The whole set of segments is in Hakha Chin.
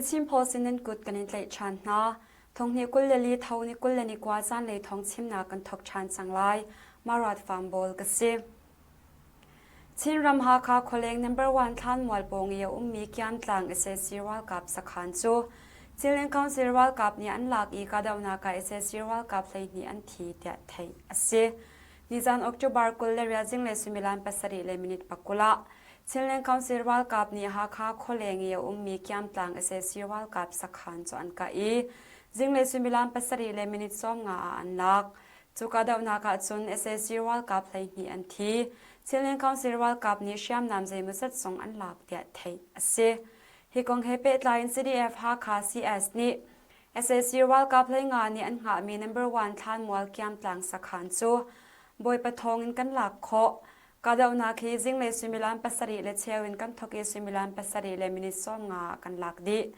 The Chin Post in nan kut kan in tlaih ṭhan hna. Thonghnih 24 tho ni 21 zanlei thawng chimnak kan thawk ṭhan cang lai. Marat Farm Bawl ka si. Chinram Hakha khualeng number 1 thlanmual pawng i a ummi Kiamtlang sac ralkap sakhan cu Chinland Council ralkap nih an lak i kahdohnak ah sac ralkap 12 an thi tiah theih a si. Nizan October 28 zinglei suimilam 7 le minute 20 ah Chinland Council ralkap nih Hakha khualeng i a ummi Kiamtlang sac ralkap sakhan cu an kah i zinglei suimilam 7 le minute 15 ah an lak. Cu kahdohnak ah cun sac ralkap 12 an thi. Chinland Council ralkap nih hriamnam zeimawzat zong an lak tiah theih a si. Hi kong he pehtlai in CDF Hakha CS nih sac ralkap 15 nih an hngahmi number one thlanmual Kiamtlang sakhan cu Bawipa thawng in kan lak khawh. Kahdohnak hi zinglei suimilam pasarih le cheu in kan thawk i suimilam pasarih le minute 15 ah kan lak dih.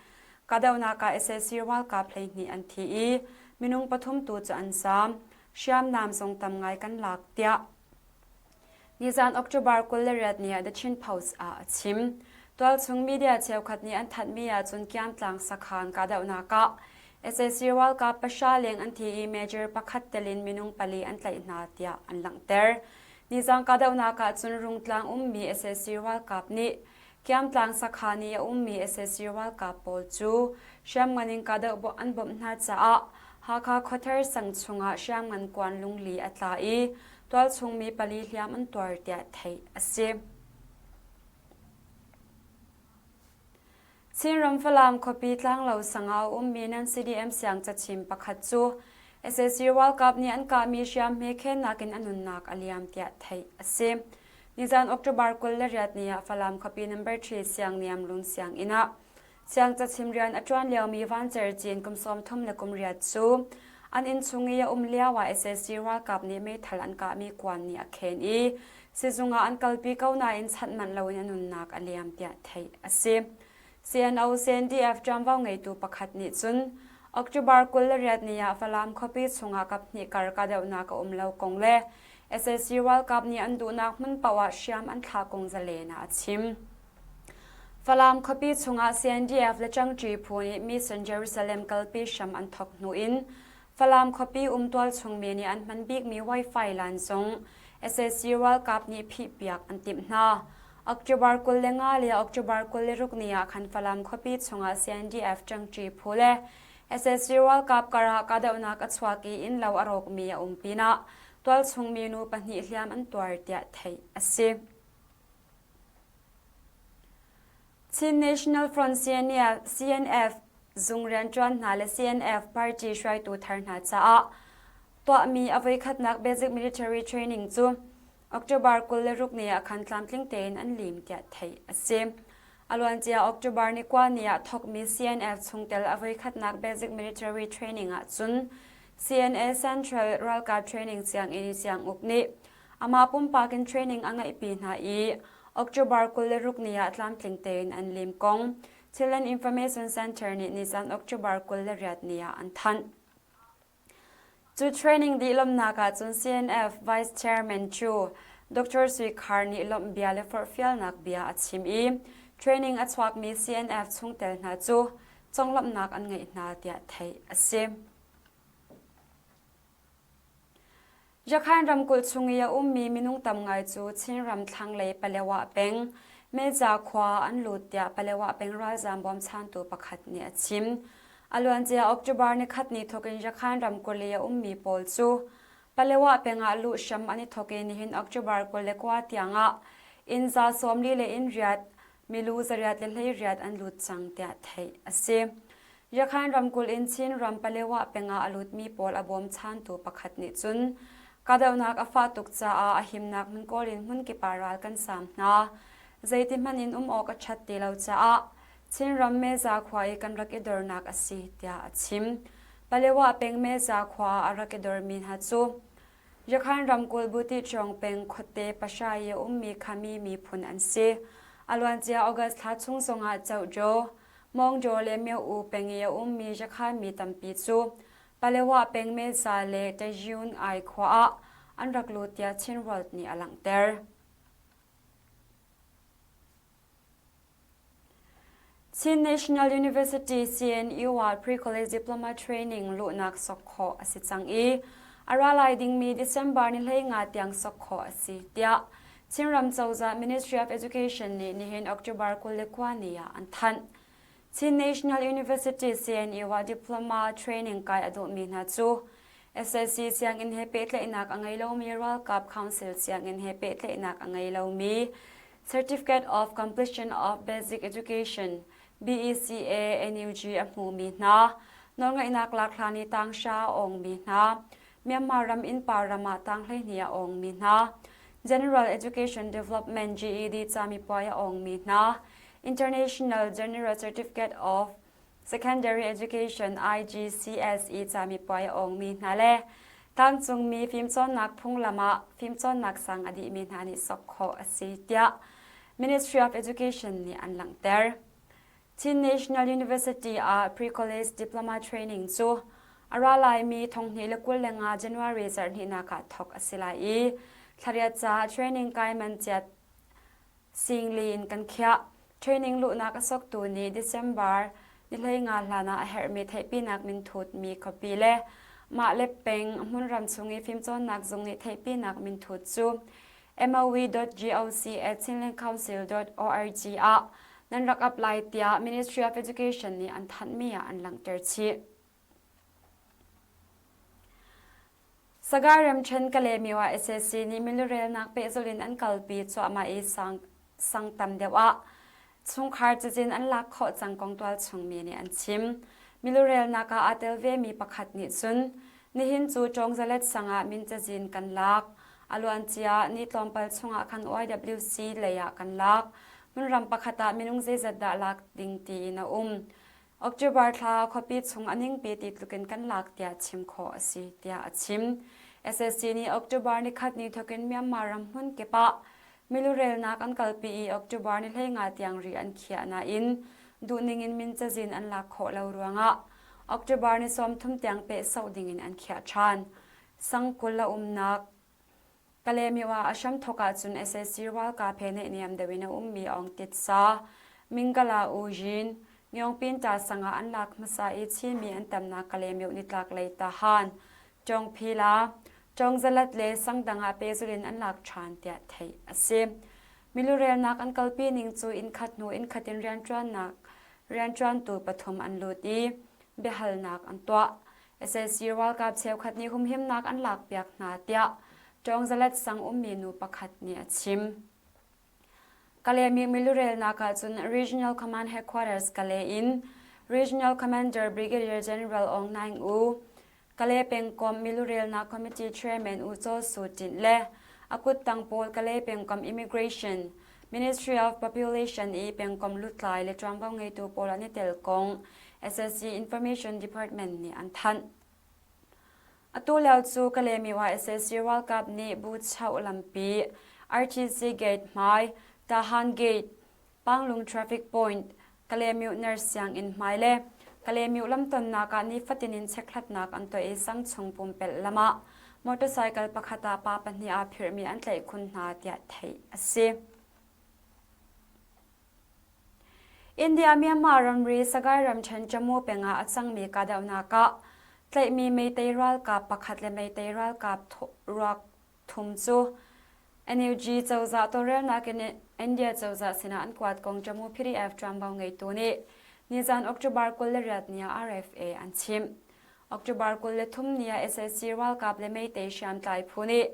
Kahdohnak ah sac ralkap 12 an thi i minung pathum tu cu an zaam. Hriamnam zong tam ngai kan lak tiah nizan October 28 ni ah The Chin Post ah a chim. Tualchung media cheukhat nih an thanhmi ahcun Kiamtlang sakhan kahdohnak ah sac ralkap pahra leng an thi i major pakhat tel in minung pali an tlaih hna tiah an langhter. Nizan kahdohnak ah cun Rungtlang ummi sac ralkap nih Kiamtlang sakhan i a ummi sac ralkap pawl cu hriamngan in kahdoh an bawmh hna caah Hakha khuathar sang chungah hriamngan kuan lungli a tla i tualchung mi pali hliam an tuar tiah theih a si. Chinram Falam khuapi Tlanglo sang ah a ummi nan CDM siangcachim pakhat cu sac ralkap nih an kahmi hriamhme khennak in a nunnak a liam tiah theih a si. Nizan October 28 ni ah Falam khuapi number 3 Siangniam Lun sianginn ah siangcachim rian a ṭuan liomi Van Cer Cin kum 30 le kum riat cu an innchung i a um lio ah sac ralkap nih meithal an kahmi kuan nih a khen i Sizung ah an kalpi ko nain chanh manh loin a nunnak a liam tiah theih a si. CNO CNDF ṭuanvo ngeitu pakhat nih cun October 28 ni ah Falam khuapi chungah kaphnih kar kahdohnak a um lo kong le sac ralkap nih an duhnak hmun paoh ah hriam an thlah kong zalen ah a chim. Falam khuapi chungah CNDF le Ṭangṭi phu nih Mission Jerusalem kalpi hram an thawk hnu in Falam khuapi um tualchung mi nih an hman bikmi Wi-Fi line zung sac ralkap nih phihpiak an timh hna. October 25 le October 26 ni ah khan Falam khuapi chungah CNDF ṭangṭi phu le sac ralkap karah kahdohnak a chuak i innlo a rawkmi a um pinah tualchung mi nu pahnih hliam an tuar tiah theih a si. Chin National Front CNF zung rianṭuan hna le CNF party hruaitu thar hna caah tuahmi a voikhatnak basic military training cu October 26 ni ah khan tlamtling tein an lim tiah theih a si. A luancia October ni kua ni ah thawkmi CNF chungtel a voikhatnak basic military training ah cun CNA Central Ralkap Training Sianginn sianguk nih Amah pumpak in training a ngeihpi hna i October 26 ni ah tlamtling tein an lim kong Thailand Information Center nih nizan October 28 ni ah an thanh. Cu training dih lawmhnak ah cun CNF Vice Chairman cu Dr. Sui Khar nih lawmh bia le forhfialnak bia a chim i training a chuakmi CNF chungtel hna cu conglawmhnak an ngeih hna tiah theih a si. Yakhan ramkulh chung i a ummi minung tam ngai cu Chinram thlanglei Palewa peng Meja khua ah an lut tiah Palewa peng ralzaam bawmchantu pakhat nih a chim. A luancia October nikhat ni thawk in Yakhan ramkulh i a ummi pawl cu Palewa peng ah luh hram an i thawk i nihin October 29 tiang ah inn za 40 le inn riat milu zariat le hleiriat an lut cang tiah theih a si. Yakhan ramkulh in Chin ram Palewa peng ah a lutmi pawl a bawmchantu pakhat nih cun kahdohnak a fah tuk caah a himnak hmun kawl in hmunkip ah ral kan saam hna. Zeiti hmanh in um awk a ṭhat ti lo caah Chinram Meza khua i kan rak i dornak a si tiah a chim. Palewa peng Meza khua ah a rak i dormi hna cu Yakhan ramkulh Butichawng peng khuate pahra i a ummi Khami miphun an si. A luancia August thla chung zongah Chohjaw, Mawngjaw le Myo-u peng i a ummi Yakhan mi tampi cu Palewa peng Meza le Tazyun Ai khua ah an rak lut tiah Chin World nih a langhter. Chin National University CNU ah Pre-College Diploma Training luhnak sok khawh a si cang i a ra lai dingmi December ni 15 tiang sok khawh a si tiah Chinram cozah Ministry of Education nih nihin October 29 ni ah an thanh. Chin National University CNU ah diploma training kai a duhmi hna cu SSC sianginn he pehtlaihnak a ngei lomi ralkap council sianginn he pehtlaihnak a ngei lomi Certificate of Completion of Basic Education BECA NUG a hmumi hna nawlngeihnak lak hlan i tanghra a awngmi hna Myanmar ram innpa ram ah tang 12 a awngmi hna General Education Development GED camipuai a awngmi hna International General Certificate of Secondary Education IGCSE camipuai a awngmi hna le tlangcungmi fimcawnnak phunglam ah fimcawnnak sang a dihmi hna nih sok khawh a si tiah Ministry of Education nih an langhter. Chin National University ah pre-college diploma training cu a ra laimi 2025 January zarhhnihnak ah thawk a si lai i thlariat caah training kai man chiat Singli in kan khiah. Training luhnak a soktu nih December ni 15 hlan ah a herhmi theihpinak minthutmi copy le mah le peng hmunram chung i fimcawnnak zung nih theihpinak minthut cu moe.goc@chinlandcouncil.org ah nan rak apply tiah Ministry of Education nih an thanhmi ah an langhter chih. Sagaing ramṭhen Kalaymyo ah sac nih milurelnak pehzulh in an kalpi cuahmah i sang tam deuh ah chungkhar cazin an lak khawh cang kong tualchung mi nih an chim. Milurelnak ah aa tel vemi pakhat nih cun nihin cu Ṭawngzalet sang ah min cazin kan lak. A luancia ni tlawmpal chungah khan YWC lei ah kan lak. Hmunram pakhat ah minung zeizat dah lak ding tiin a um. October thla khuapi chung a ningpi ti tlukin kan lak tiah chim khawh a si tiah a chim. SSC nih October nikhat ni thokin Myanmar ram hmun kip ah milurelnak an kalpi i October ni 15 tiang ri an khiah nain duhning in min cazin an lak khawh lo ruangah October ni 30 tiang pehsauh dingin an khiah ṭhan. Sang 20 a umnak Kalaymyo ah a hramthawk ahcun sac ralkap he naihniam deuh in a ummi Aung Tit Sa, Mingala U Yin, Myongpinta sang ah an lak hmasa i Chinmi an tamnak Kalaymyo nitlaklei Tahan, Ṭawngphila, Ṭawngzalat le sang dang ah pehzulh in an lak ṭhan tiah theih a si. Milurelnak an kalpi ning cu innkhat hnu innkhat in rianṭuannak rianṭuantu pathum an lut i biahalnak an tuah. Sac ralkap cheukhat nih humhimnak an lakpiak hna tiah Ṭawngzalet sang ummi nu pakhat nih a chim. Kalemi milurelnak ahcun Regional Command Headquarters Kale in Regional Commander Brigadier General Aung Naing U, Kale pengkomh milurelnak Committee Chairman U Chaw Su Tint le a kuttang pawl Kale pengkomh Immigration, Ministry of Population i pengkomh lutlai le ṭuanvo ngeitu pawl an i tel kong SSC Information Department nih an thanh. Atu lio cu Kalaymyo ah SSC ralkap nih Buchoh lampi, RTC Gate hmai, Tahan Gate, Panglung Traffic Point, Kalaymyo Nurse sianginn hmai le Kalaymyo lamtonnak ah nifatin in chekhlatnak an tuah i sangchung pumpelh lam ah motorcycle pakhat ah pa pahnih aa phirhmi an tlaih khun hna tiah theih a si. India-Myanmar ramri Sagaing ramṭhen Jammu peng ah a cangmi kahdohnak ah tlaihmi Meitei ralkap pakhat le Meitei ralkap ruak thum cu NUG cozah tawlrelnak in India cozah sinah an kuat kong Jammu PDF ṭuanvo ngeitu nih nizan October 28 ni ah RFA an chimh. October 23 ni ah sac ralkap le Meitei hriamtlai phu nih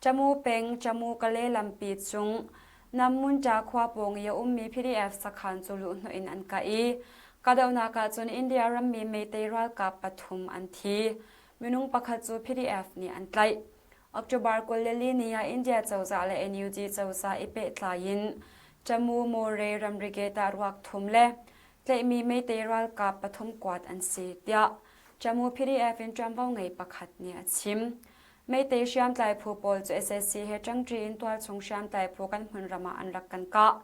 Tamu peng Tamu Kale lampi cung Nammunta khua pawng i a ummi PDF sakhan cu luhhnawh in an kah i kahdohnak ahcun India rammi Meitei ralkap pathum an thi. Minung pakhat cu PDF nih an tlaih. October 24 ni ah India cozah le NUG cozah i pehtlai in Tamu More ramri gate ah ruak thum le tlaihmi Meitei ralkap pathum kuat an si tiah Tamu PDF in ṭuanvo ngei pakhat nih a chim. Meitei hriamtlai phu pawl cu sac he ṭangṭi in tualchung hriamtlai phu kan hmunram ah an rak kan kah.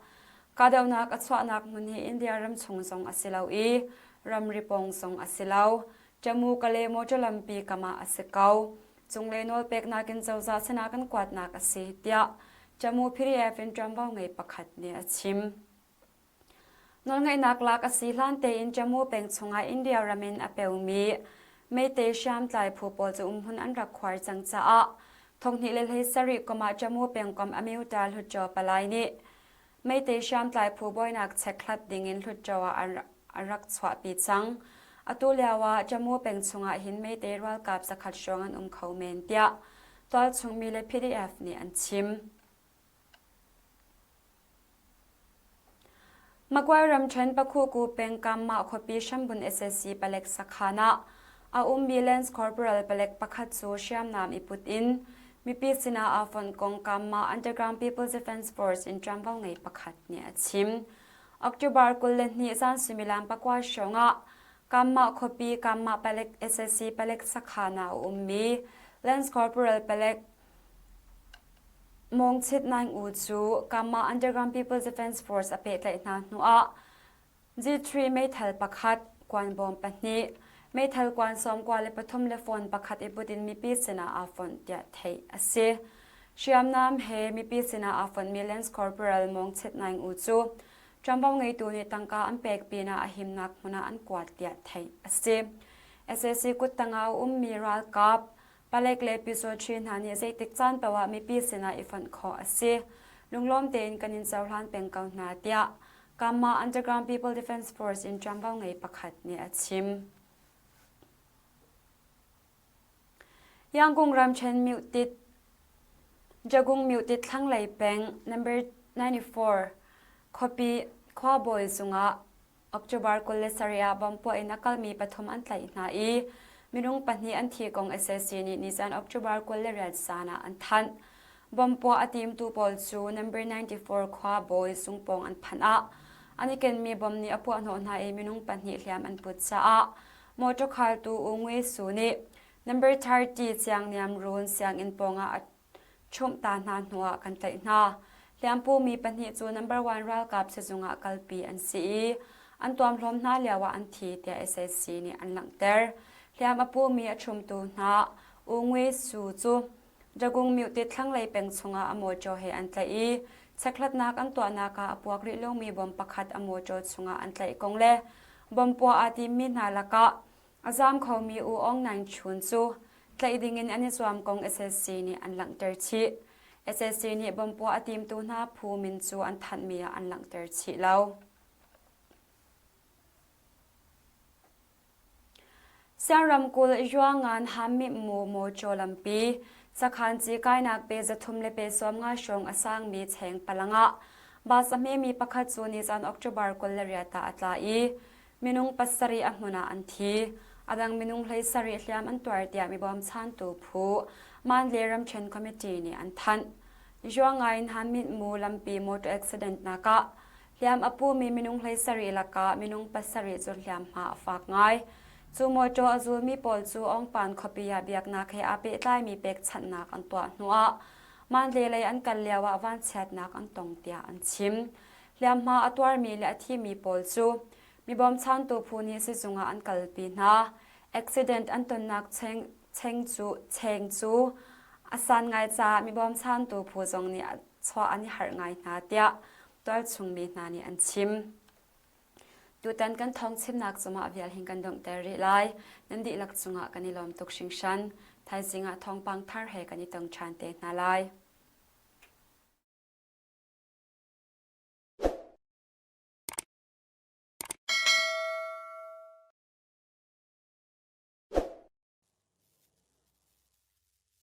Kahdohnak a chuahnak hmun hi India ram chung zong a si lo i ramri pawng zong a si lo. Jammu Kale motor lampi kam ah a si ko. Cunglei nawlpeknak in cozah sinah kan kuatnak a si, tiah Jammu PDF in ṭuanvo ngei pakhat nih a chim. Nawlngeihnak lak a si hlan tein Jammu peng chungah India ram in a peumi Meitei hriamtlai phu pawl cu umhmun an rak khuar cang caah thonghnih le 17 kum ah Jammu pengkomh Amyuta Hlutcaw palai nih Meitei hriamtlai phu bawinak chekhlat dingin Hlutcaw ah an rak chuahpi cang. Atu lio ah Jammu peng chungah hin Meitei ralkap zakhat hrawng an um kho men tiah tualchung mi le PDF nih an chim. Magway ramṭhen Pakhuku pengkam mah khuapi hrambun sac palek sakhan ah a ummi Lance Corporal palek pakhat cu hriamnam i put in mipi sinah aa fonh kong Kamma Underground People's Defense Force in ṭuanvo ngei pakhat nih a chim. October 22 zan suimilam pakua hrawng ah Kamma khuapi Kamma palek sac palek sakhan ah a ummi Lance Corporal palek Mawng Chit Naing U cu Kama Underground People's Defense Force a pehtlaih hna hnuah G3 meithal pakhat, kuanbawm pahnih, meithal kuan 93 le phone pakhat i put in mipi sinah aa fonh tiah theih a si. Hriamnam he mipi sinah aa fonhmi Lance Corporal Mawng Chit Naing U cu ṭuanvo ngeitu nih tangka an pek pinah a himnak hmun ah an kuat tiah theih a si. Sac kuttang ah a ummi ralkap Palek le Pyusawṭhi hna nih zeitik caan paoh ah mipi sinah i fonh khawh a si. Lunglawm tein kan in cohlan peng ko hna tiah Kama Underground People Defense Force in ṭuanvo ngei pakhat nih a chim. Yangon ramṭhen Myutit Jagung Myutit thlanglei peng number 94 khuapi khuabawi zungah October 27 ah bomb puah in a kalmi pathum an tlaih hna i minung pahnih an thi kong sac nih nizan October 28 zan ah an thanh. Bomb puah a timtu pawl cu number 94 khua bawi sungpawng an phanh ah an i kenmi bomb nih a puahhnawh hna i minung pahnih hliam an put caah motor khaltu U Ngwe Su nih number 30 Chiangniam Run sianginn pawngah a chumh ta hna hnuah kan tlaih hna. Hliampumi pahnih cu number one ralkap sizung ah kalpi an si i an tuamhlawm hna lioah an thi tiah sac nih an langhter. Hliam a pumi a chumtu hna U Ngwe Su cu Jagung Myuhti thlanglei peng chungah a mawṭaw he an tlaih i chekhlatnak an tuahnak ah a puak rih lomi bom pakhat a mawṭaw chungah an tlaih kong le bom puah aa timmi hna lakah A zaam khomi U Aung Naing Chun cu tlaih dingin an i zuam kong sac nih an langhter chih. Sac nih bomb puah a timtu hna phu min cu an thanhmi ah an langhter chih lo. Siang ramkulh Yuangan Hammi Mu Mawṭaw lampi sakhan ci kainak pe zathum le pe 50 hrawng a sangmi cheng palang ah bus a hmemi pakhat cu nizan October 28 ah a tla i Minung pasarih a hmun ah an thi. A dang minung 17 hliam an tuar tiah mi bawmchantu phu Mandalay ramṭhen committee nih an thanh. Zuangai in Hamit Mu lampi motor accident nak ah hliam a pumi minung 17 lakah minung pasarih cu hliamhma a fak ngai. Cu motor a zulmi pawl cu Ongpan khuapi ah biaknak he aa pehtlaimi pekchanhnak an tuah hnuah Mandalay lei an kal lioah vanchiatnak an tong tiah an chim. Hliamhma a tuarmi le a thimi pawl cu mi bawmchantu phu nih sizung ah an kalpi hna. Accident an tonnak cheng, cheng cu, cheng cu a san ngai caah mi bawmchantu phu zong nih chuah an i harh ngai hna tiah tualchung mi hna nih an chim. Tutan kan thawng chimnak cungah vial hin kan donghter rih lai. Nan dihlak cungah kan i lawm tuk hringhran. Thaizing ah thawngpang thar he kan i tong ṭhan te hna lai.